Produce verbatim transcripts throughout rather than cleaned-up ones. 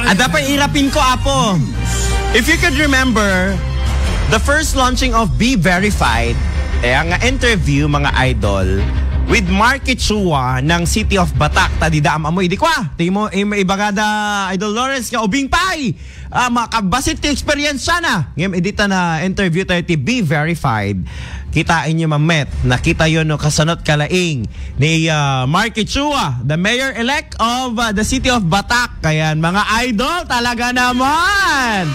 Ada pa irapin ko, Apo. If you could remember, the first launching of Be Verified, eh, nga interview, mga idol, with Marky Chua ng City of Batak, ta dida am-amoy, di kwa? Ti mo, im-, ibagada, Idol Lawrence, nga ubing pay. Ah, makabasit ti experience na. Ngem, idita na interview tayo ti Be Verified. Kitain nyo, mamet. Nakita yo, no, kasanot kalaing ni, ah, Marky Chua, the mayor-elect of, ah, the city of Batak. Ayan, mga idol, talaga naman.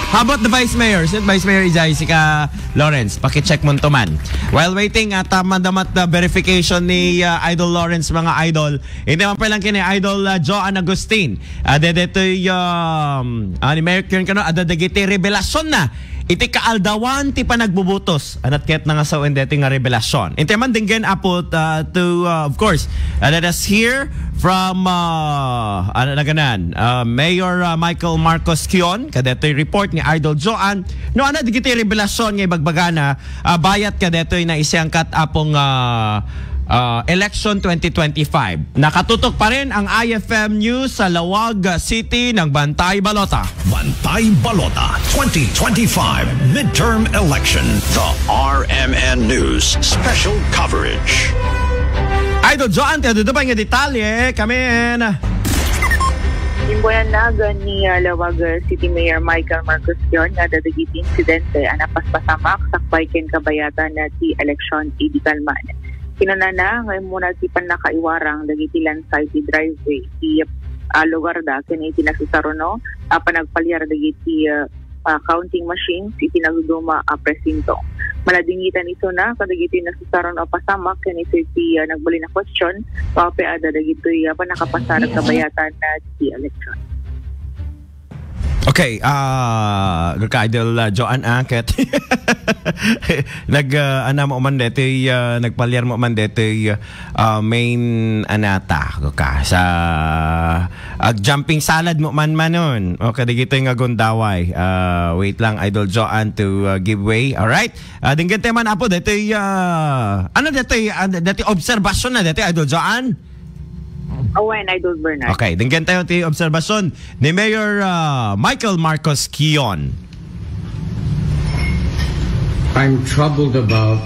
How about the vice mayor? Si Vice Mayor Ijay, sika Lawrence, pakicheck mo to man. While waiting at, ah, madamat na verification ni, ah, Idol Lawrence, mga idol, hindi man pa lang kini Idol, ah, Joan Agustin. Ah, dede to'y, um, ah, ni Mayor Kion kano, ada dagiti revelasyon na. Iti kaaldawan ti panagbubutos. Anat ket nangasawen deti nga revelasyon. Intay man denggen, Apo, uh, to, uh, of course, uh, let us hear from, uh, ano na ganan, uh, Mayor, uh, Michael Marcos Kion, kadetoy report ni Idol Joan. No, ano, digiti revelasyon nga ibagbagana, uh, bayat kadetoy na isiyangkat, Apong, uh, uh, election twenty twenty-five. Nakatutok pa rin ang I F M News sa Laoag City ng Bantay Balota. Bantay Balota twenty twenty-five Midterm Election. The R M N News Special Coverage. Idol Joan, ti adu pa nga detalye, kamin. Imbuyan na ni, ah, Laoag, ah, City Mayor Michael Marcos Kion nga dagiti insidente a napaspasamak sakbay ken kabayatan na ti election idi kalman. Kinunana nga immuna ti pannakaiwarang dagiti lansa iti driveway iti, ah, lugar da ken iti nasusaruno a panagpaliar dagiti, ah, ah, counting machines iti nagduma a presinto. Maladingitan isuna kadagiti nasusaruno a pasamak ken isu iti, ah, nagbalin a question, mapay-ada dagitoy, ah, pannakapasar kabayatan na ti election. Okay, ah, Idol, ah, Joan, ah, ket nag, ah, ana mo man detoy, ah, nagpaliar mo man detoy, ah, main anata, ka sa, ah, jumping salad mo man manon. O, kadagitoy nga gundaway. Ah, wait lang, Idol Joan, to, ah, give way. All right? Ah, denggen tayo man, Apo, detoy, ah, ano detoy, ah, detoy obserbasyon na detoy, Idol Joan? Awen, Idol Bernard. Okay, denggen tayo ti obserbasyon ni Mayor, ah, Michael Marcos Kion. I'm troubled about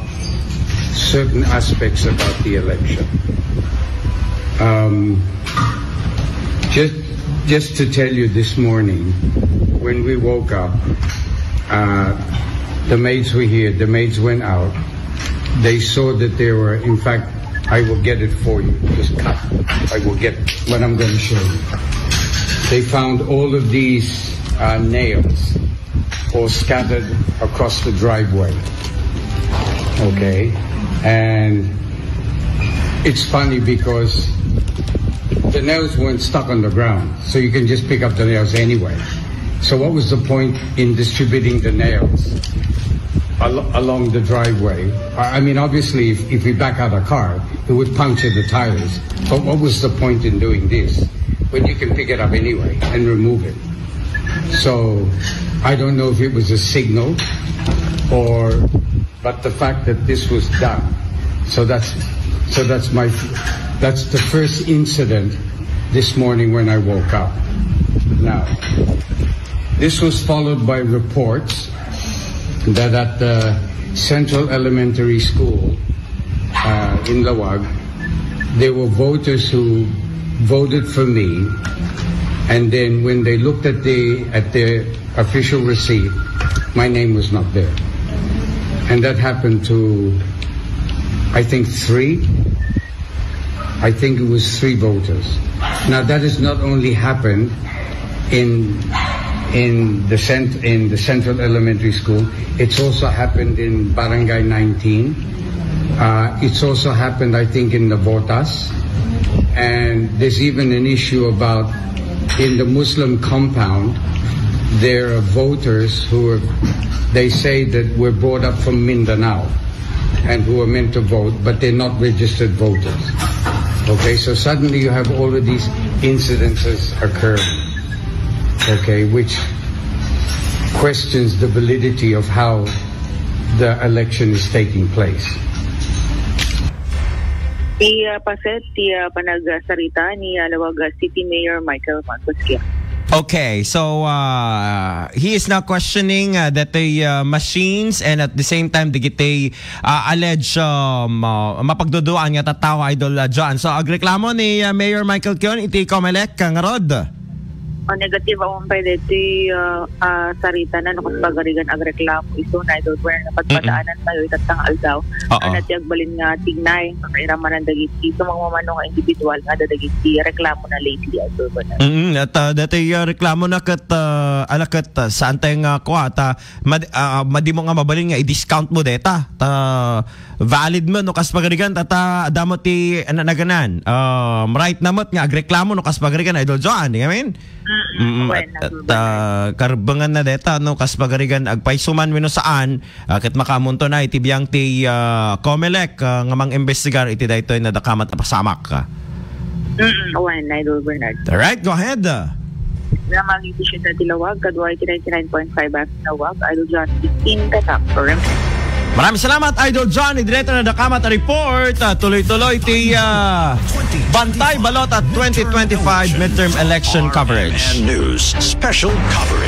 certain aspects about the election. Um, just, just to tell you, this morning, when we woke up, uh, the maids were here, the maids went out. They saw that there were, in fact, I will get it for you. Just cut. I will get what I'm going to show you. They found all of these, uh, nails all scattered across the driveway. Okay? And it's funny because the nails weren't stuck on the ground, so you can just pick up the nails anyway. So what was the point in distributing the nails al-, along the driveway? I I mean, obviously, if, if we back out a car, it would puncture the tires. But what was the point in doing this when you can pick it up anyway and remove it? So I don't know if it was a signal or, but the fact that this was done. So that's, so that's my, that's the first incident this morning when I woke up. Now, this was followed by reports that at the Central Elementary School, uh, in Laoag, there were voters who voted for me, and then when they looked at the, at their official receipt, my name was not there. And that happened to, I think, three. I think it was three voters. Now, that has not only happened in, in the cent-, in the Central Elementary School, it's also happened in Barangay nineteen. Uh, it's also happened, I think, in Navotas. And there's even an issue about in the Muslim compound, there are voters who are, they say that were brought up from Mindanao and who are meant to vote, but they're not registered voters. Okay, so suddenly you have all of these incidences occurring, okay, which questions the validity of how the election is taking place. Ti, ah, paset ti, ah, panagsarita ni, ah, Laoag City Mayor Michael Marcos Kion. Okay, so uh, he is now questioning uh, that the uh, machines and at the same time dagiti uh, alleged um, uh, mapagduduaan nga tattao, Idol uh, John. So agreklamo ni uh, Mayor Michael Kion iti Comelec uh, ngarud. O negative ang umpay dito uh, uh, sarita na no, kas pagarigan agreklamo iso na, Idol Bernard, napagpadaanan tayo itatang aldaw. Oo. Ano ti agbalin nga tignay, pakairamanan dagiti sumangmamano nga individual nga ada dagiti reklamo na lately, Idol Bernard. Mm, at uh, dati uh, reklamo na ket uh, ala ket uh, saan tayo nga kuha ta mad, uh, madimo nga mabalin nga i-discount mo deta ta valid mo no kas pagarigan ta, ta damo ti ano naganan um, right na met nga agreklamo no kas pagarigan, Idol John, di ngamin? Mm, Well, at, at uh, karbengan na deta no kas pagarigan agpaysuman wenno saan, uh, ket makaamunto na iti biang ti uh, Comelec uh, nga mangimbestigar iti daytoy nadakamat a pasamak. Mm, Wen, Idol Bernard. Alright, go ahead. Nga mag-issue na tilawag, kadwa iti ninety-nine point five F na wag, Idol John, fifteen ka top. Maraming salamat, Idol John. Idiretso na dakamat a report. Ah, tuloy-tuloy ti ah, Bantay Balota twenty twenty-five midterm election coverage. News Special Coverage.